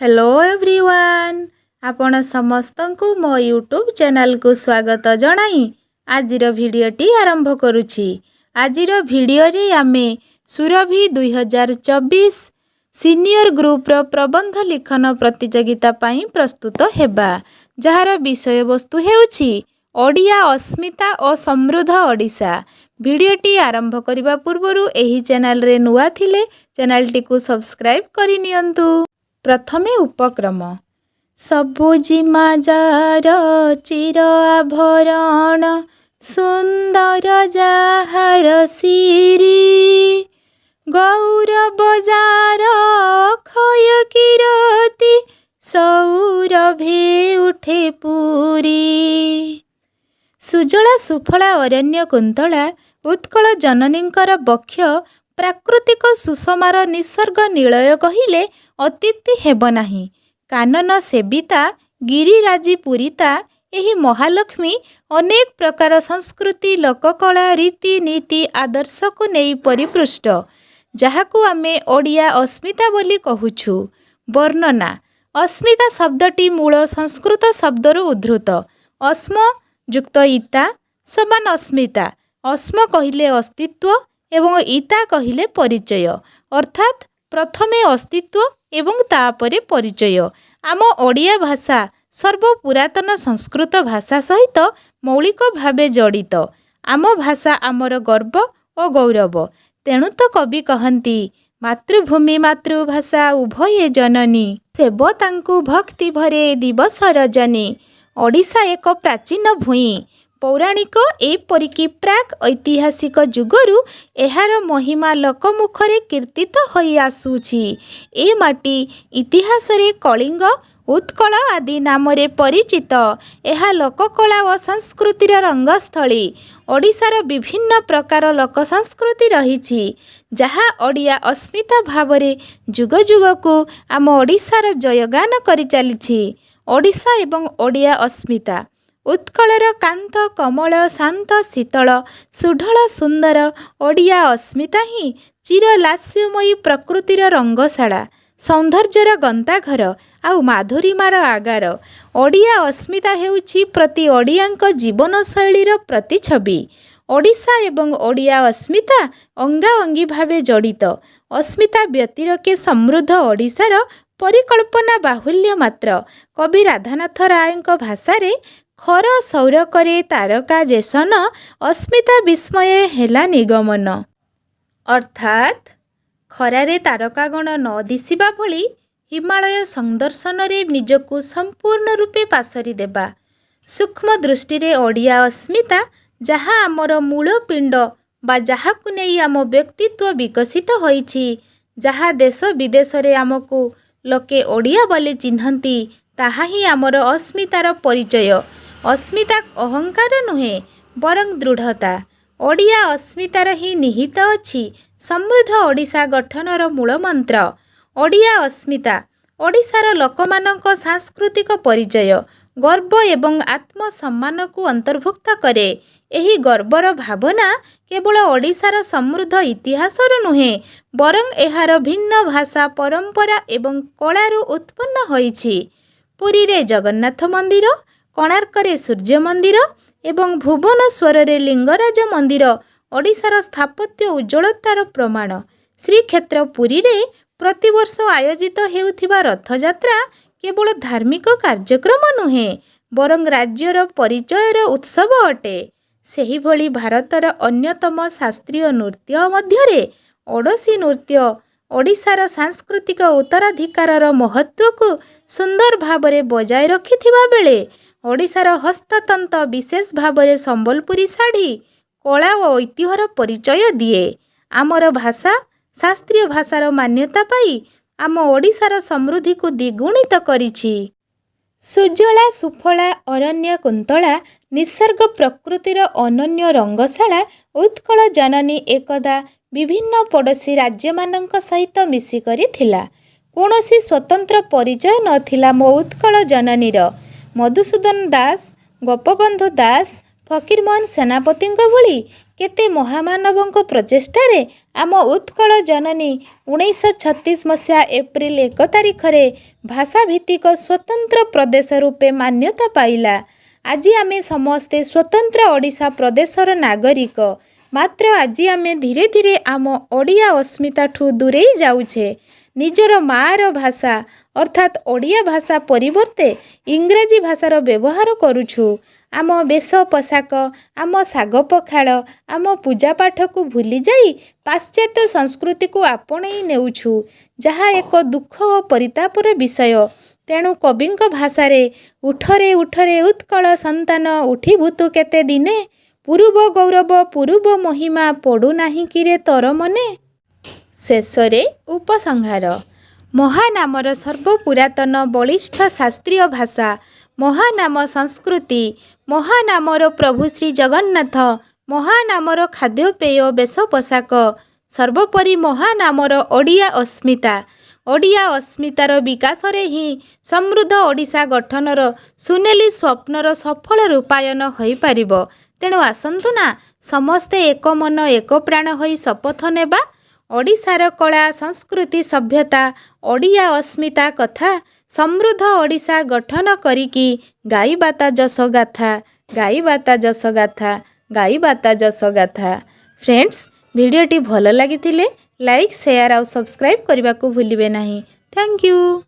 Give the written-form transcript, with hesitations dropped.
Hello everyone, ଆପଣ ସମସ୍ତଙ୍କୁ ମୋ ୟୁଟ୍ୟୁବ୍ ଚ୍ୟାନେଲକୁ ସ୍ୱାଗତ ଜଣାଇ ଆଜିର ଭିଡ଼ିଓଟି ଆରମ୍ଭ କରୁଛି। ଆଜିର ଭିଡ଼ିଓରେ ଆମେ ସୁରଭି 2024 ସିନିୟର ଗ୍ରୁପର ପ୍ରବନ୍ଧ ଲିଖନ ପ୍ରତିଯୋଗିତା ପାଇଁ ପ୍ରସ୍ତୁତ ହେବା, ଯାହାର ବିଷୟବସ୍ତୁ ହେଉଛି ଓଡ଼ିଆ ଅସ୍ମିତା ଓ ସମୃଦ୍ଧ ଓଡ଼ିଶା। ଭିଡ଼ିଓଟି ଆରମ୍ଭ କରିବା ପୂର୍ବରୁ ଏହି ଚ୍ୟାନେଲରେ ନୂଆ ଥିଲେ ଚ୍ୟାନେଲଟିକୁ ସବସ୍କ୍ରାଇବ୍ କରିନିଅନ୍ତୁ। ପ୍ରଥମେ ଉପକ୍ରମ। ସବୁଜିମା ଯାର ଚିର ଆଭରଣ, ସୁନ୍ଦର ଯାହାର ଶିରୀ, ଗୌରବ ଯାର ଅକ୍ଷୟ କୀରତି ସୌରଭେ ଉଠେ ପୂରି। ସୁଜଳା ସୁଫଳା ଅରଣ୍ୟ କୁନ୍ତଳା ଉତ୍କଳ ଜନନୀଙ୍କର ବକ୍ଷ ପ୍ରାକୃତିକ ସୁଷମାର ନିସର୍ଗ ନିଳୟ କହିଲେ ଅତ୍ୟୁକ୍ତି ହେବ ନାହିଁ। କାନନ ସେବିତା, ଗିରିରାଜି ପୂରିତା ଏହି ମହାଲକ୍ଷ୍ମୀ ଅନେକ ପ୍ରକାର ସଂସ୍କୃତି, ଲୋକକଳା, ରୀତିନୀତି, ଆଦର୍ଶକୁ ନେଇ ପରିପୃଷ୍ଟ, ଯାହାକୁ ଆମେ ଓଡ଼ିଆ ଅସ୍ମିତା ବୋଲି କହୁଛୁ। ବର୍ଣ୍ଣନା। ଅସ୍ମିତା ଶବ୍ଦଟି ମୂଳ ସଂସ୍କୃତ ଶବ୍ଦରୁ ଉଦ୍ଧୃତ। ଅସ୍ମ ଯୁକ୍ତ ଇତା ସମାନ ଅସ୍ମିତା। ଅସ୍ମ କହିଲେ ଅସ୍ତିତ୍ୱ ଏବଂ ଇତା କହିଲେ ପରିଚୟ। ଅର୍ଥାତ୍ ପ୍ରଥମେ ଅସ୍ତିତ୍ୱ ଏବଂ ତାପରେ ପରିଚୟ। ଆମ ଓଡ଼ିଆ ଭାଷା ସର୍ବପୁରାତନ ସଂସ୍କୃତ ଭାଷା ସହିତ ମୌଳିକ ଭାବେ ଜଡ଼ିତ। ଆମ ଭାଷା ଆମର ଗର୍ବ ଓ ଗୌରବ। ତେଣୁ ତ କବି କହନ୍ତି, ମାତୃଭୂମି ମାତୃଭାଷା ଉଭୟେ ଜନନୀ, ସେବ ତାଙ୍କୁ ଭକ୍ତି ଭରେ ଦିବସ ରଜନୀ। ଓଡ଼ିଶା ଏକ ପ୍ରାଚୀନ ଭୂଇଁ। ପୌରାଣିକ ଏପରିକି ପ୍ରାକ୍ ଐତିହାସିକ ଯୁଗରୁ ଏହାର ମହିମା ଲୋକମୁଖରେ କୀର୍ତ୍ତିତ ହୋଇ ଆସୁଛି। ଏ ମାଟି ଇତିହାସରେ କଳିଙ୍ଗ, ଉତ୍କଳ ଆଦି ନାମରେ ପରିଚିତ। ଏହା ଲୋକକଳା ଓ ସଂସ୍କୃତିର ରଙ୍ଗସ୍ଥଳୀ। ଓଡ଼ିଶାର ବିଭିନ୍ନ ପ୍ରକାର ଲୋକ ସଂସ୍କୃତି ରହିଛି, ଯାହା ଓଡ଼ିଆ ଅସ୍ମିତା ଭାବରେ ଯୁଗ ଯୁଗକୁ ଆମ ଓଡ଼ିଶାର ଜୟଗାନ କରିଚାଲିଛି। ଓଡ଼ିଶା ଏବଂ ଓଡ଼ିଆ ଅସ୍ମିତା। ଉତ୍କଳର କାନ୍ତ କମଳ ଶାନ୍ତ ଶୀତଳ ସୁଢଳ ସୁନ୍ଦର ଓଡ଼ିଆ ଅସ୍ମିତା ହିଁ ଚିରଲାସ୍ୟମୟୀ ପ୍ରକୃତିର ରଙ୍ଗଶାଳା, ସୌନ୍ଦର୍ଯ୍ୟର ଗନ୍ତାଘର ଆଉ ମାଧୁରିମାର ଆଗାର। ଓଡ଼ିଆ ଅସ୍ମିତା ହେଉଛି ପ୍ରତି ଓଡ଼ିଆଙ୍କ ଜୀବନଶୈଳୀର ପ୍ରତିଛବି। ଓଡ଼ିଶା ଏବଂ ଓଡ଼ିଆ ଅସ୍ମିତା ଅଙ୍ଗାଅଙ୍ଗୀ ଭାବେ ଜଡ଼ିତ। ଅସ୍ମିତା ବ୍ୟତିରେକେ ସମୃଦ୍ଧ ଓଡ଼ିଶାର ପରିକଳ୍ପନା ବାହୁଲ୍ୟ ମାତ୍ର। କବି ରାଧାନାଥ ରାୟଙ୍କ ଭାଷାରେ, ଖର ସୌରକରେ ତାରକା ଯେସନ, ଅସ୍ମିତା ବିସ୍ମୟେ ହେଲା ନିଗମନ। ଅର୍ଥାତ୍ ଖରାରେ ତାରକାଗଣ ନ ଦିଶିବା ଭଳି ହିମାଳୟ ସଂଦର୍ଶନରେ ନିଜକୁ ସମ୍ପୂର୍ଣ୍ଣ ରୂପେ ପାସୋରି ଦେବା। ସୂକ୍ଷ୍ମ ଦୃଷ୍ଟିରେ ଓଡ଼ିଆ ଅସ୍ମିତା, ଯାହା ଆମର ମୂଳ ପିଣ୍ଡ ବା ଯାହାକୁ ନେଇ ଆମ ବ୍ୟକ୍ତିତ୍ୱ ବିକଶିତ ହୋଇଛି, ଯାହା ଦେଶ ବିଦେଶରେ ଆମକୁ ଲୋକେ ଓଡ଼ିଆ ବୋଲି ଚିହ୍ନନ୍ତି, ତାହା ହିଁ ଆମର ଅସ୍ମିତାର ପରିଚୟ। ଅସ୍ମିତା ଅହଙ୍କାର ନୁହେଁ, ବରଂ ଦୃଢ଼ତା। ଓଡ଼ିଆ ଅସ୍ମିତାରେ ହିଁ ନିହିତ ଅଛି ସମୃଦ୍ଧ ଓଡ଼ିଶା ଗଠନର ମୂଳମନ୍ତ୍ର। ଓଡ଼ିଆ ଅସ୍ମିତା ଓଡ଼ିଶାର ଲୋକମାନଙ୍କ ସାଂସ୍କୃତିକ ପରିଚୟ, ଗର୍ବ ଏବଂ ଆତ୍ମସମ୍ମାନକୁ ଅନ୍ତର୍ଭୁକ୍ତ କରେ। ଏହି ଗର୍ବର ଭାବନା କେବଳ ଓଡ଼ିଶାର ସମୃଦ୍ଧ ଇତିହାସରୁ ନୁହେଁ, ବରଂ ଏହାର ଭିନ୍ନ ଭାଷା, ପରମ୍ପରା ଏବଂ କଳାରୁ ଉତ୍ପନ୍ନ ହୋଇଛି। ପୁରୀରେ ଜଗନ୍ନାଥ ମନ୍ଦିର, କୋଣାର୍କରେ ସୂର୍ଯ୍ୟ ମନ୍ଦିର ଏବଂ ଭୁବନେଶ୍ୱରରେ ଲିଙ୍ଗରାଜ ମନ୍ଦିର ଓଡ଼ିଶାର ସ୍ଥାପତ୍ୟ ଉଜ୍ଜ୍ୱଳତାର ପ୍ରମାଣ। ଶ୍ରୀକ୍ଷେତ୍ର ପୁରୀରେ ପ୍ରତିବର୍ଷ ଆୟୋଜିତ ହେଉଥିବା ରଥଯାତ୍ରା କେବଳ ଧାର୍ମିକ କାର୍ଯ୍ୟକ୍ରମ ନୁହେଁ, ବରଂ ରାଜ୍ୟର ପରିଚୟର ଉତ୍ସବ ଅଟେ। ସେହିଭଳି ଭାରତର ଅନ୍ୟତମ ଶାସ୍ତ୍ରୀୟ ନୃତ୍ୟ ମଧ୍ୟରେ ଓଡ଼ିଶୀ ନୃତ୍ୟ ଓଡ଼ିଶାର ସାଂସ୍କୃତିକ ଉତ୍ତରାଧିକାରର ମହତ୍ତ୍ୱକୁ ସୁନ୍ଦର ଭାବରେ ବଜାୟ ରଖିଥିବା ବେଳେ ଓଡ଼ିଶାର ହସ୍ତତନ୍ତ, ବିଶେଷ ଭାବରେ ସମ୍ବଲପୁରୀ ଶାଢ଼ୀ, କଳା ଓ ଐତିହ୍ୟର ପରିଚୟ ଦିଏ। ଆମର ଭାଷା ଶାସ୍ତ୍ରୀୟ ଭାଷାର ମାନ୍ୟତା ପାଇ ଆମ ଓଡ଼ିଶାର ସମୃଦ୍ଧିକୁ ଦ୍ୱିଗୁଣିତ କରିଛି। ସୁଜଳା ସୁଫଳା ଅରଣ୍ୟ କୁନ୍ତଳା ନିସର୍ଗ ପ୍ରକୃତିର ଅନନ୍ୟ ରଙ୍ଗଶାଳା ଉତ୍କଳ ଜନନୀ ଏକଦା ବିଭିନ୍ନ ପଡ଼ୋଶୀ ରାଜ୍ୟମାନଙ୍କ ସହିତ ମିଶିକରି ଥିଲା। କୌଣସି ସ୍ୱତନ୍ତ୍ର ପରିଚୟ ନଥିଲା ମୋ ଉତ୍କଳ ଜନନୀର। ମଧୁସୂଦନ ଦାସ, ଗୋପବନ୍ଧୁ ଦାସ, ଫକୀରମୋହନ ସେନାପତିଙ୍କ ଭଳି କେତେ ମହାମାନବଙ୍କ ପ୍ରଚେଷ୍ଟାରେ ଆମ ଉତ୍କଳ ଜନନୀ 1936 ମସିହା ଏପ୍ରିଲ 1 ତାରିଖରେ ଭାଷାଭିତ୍ତିକ ସ୍ୱତନ୍ତ୍ର ପ୍ରଦେଶ ରୂପେ ମାନ୍ୟତା ପାଇଲା। ଆଜି ଆମେ ସମସ୍ତେ ସ୍ୱତନ୍ତ୍ର ଓଡ଼ିଶା ପ୍ରଦେଶର ନାଗରିକ। ମାତ୍ର ଆଜି ଆମେ ଧୀରେ ଧୀରେ ଆମ ଓଡ଼ିଆ ଅସ୍ମିତାଠୁ ଦୂରେଇ ଯାଉଛେ। ନିଜର ମାଆର ଭାଷା ଅର୍ଥାତ୍ ଓଡ଼ିଆ ଭାଷା ପରିବର୍ତ୍ତେ ଇଂରାଜୀ ଭାଷାର ବ୍ୟବହାର କରୁଛୁ। ଆମ ବେଶ ପୋଷାକ, ଆମ ଶାଗ ପଖାଳ, ଆମ ପୂଜାପାଠକୁ ଭୁଲିଯାଇ ପାଶ୍ଚାତ୍ୟ ସଂସ୍କୃତିକୁ ଆପଣେଇ ନେଉଛୁ, ଯାହା ଏକ ଦୁଃଖ ଓ ପରିତାପର ବିଷୟ। ତେଣୁ କବିଙ୍କ ଭାଷାରେ, ଉଠରେ ଉଠରେ ଉତ୍କଳ ସନ୍ତାନ, ଉଠିବୁ ତୁ କେତେ ଦିନେ, ପୂରୁବ ଗୌରବ ପୂରୁବ ମହିମା ପଡ଼ୁନାହିଁ କିରେ ତୋର ମନେ? ଶେଷରେ ଉପସଂହାର। ମହାନାମର ସର୍ବପୁରାତନ ବଳିଷ୍ଠ ଶାସ୍ତ୍ରୀୟ ଭାଷା, ମହାନାମ ସଂସ୍କୃତି, ମହାନାମର ପ୍ରଭୁ ଶ୍ରୀଜଗନ୍ନାଥ, ମହାନାମର ଖାଦ୍ୟପେୟ ବେଶ ପୋଷାକ, ସର୍ବୋପରି ମହାନାମର ଓଡ଼ିଆ ଅସ୍ମିତା। ଓଡ଼ିଆ ଅସ୍ମିତାର ବିକାଶରେ ହିଁ ସମୃଦ୍ଧ ଓଡ଼ିଶା ଗଠନର ସୁନେଲି ସ୍ୱପ୍ନର ସଫଳ ରୂପାୟନ ହୋଇପାରିବ। ତେଣୁ ଆସନ୍ତୁ ନା ସମସ୍ତେ ଏକ ମନ ଏକ ପ୍ରାଣ ହୋଇ ଶପଥ ନେବା, ଓଡ଼ିଶାର କଳା, ସଂସ୍କୃତି, ସଭ୍ୟତା, ଓଡ଼ିଆ ଅସ୍ମିତା କଥା, ସମୃଦ୍ଧ ଓଡ଼ିଶା ଗଠନ କରିକି ଗାଇବା ତା ଯଶଗାଥା, ଗାଇବା ତା ଯଶଗାଥା, ଗାଇବା ତା ଯଶଗାଥା। ଫ୍ରେଣ୍ଡସ୍, ଭିଡ଼ିଓଟି ଭଲ ଲାଗିଥିଲେ ଲାଇକ୍, ସେୟାର ଆଉ ସବସ୍କ୍ରାଇବ୍ କରିବାକୁ ଭୁଲିବେ ନାହିଁ। Thank you.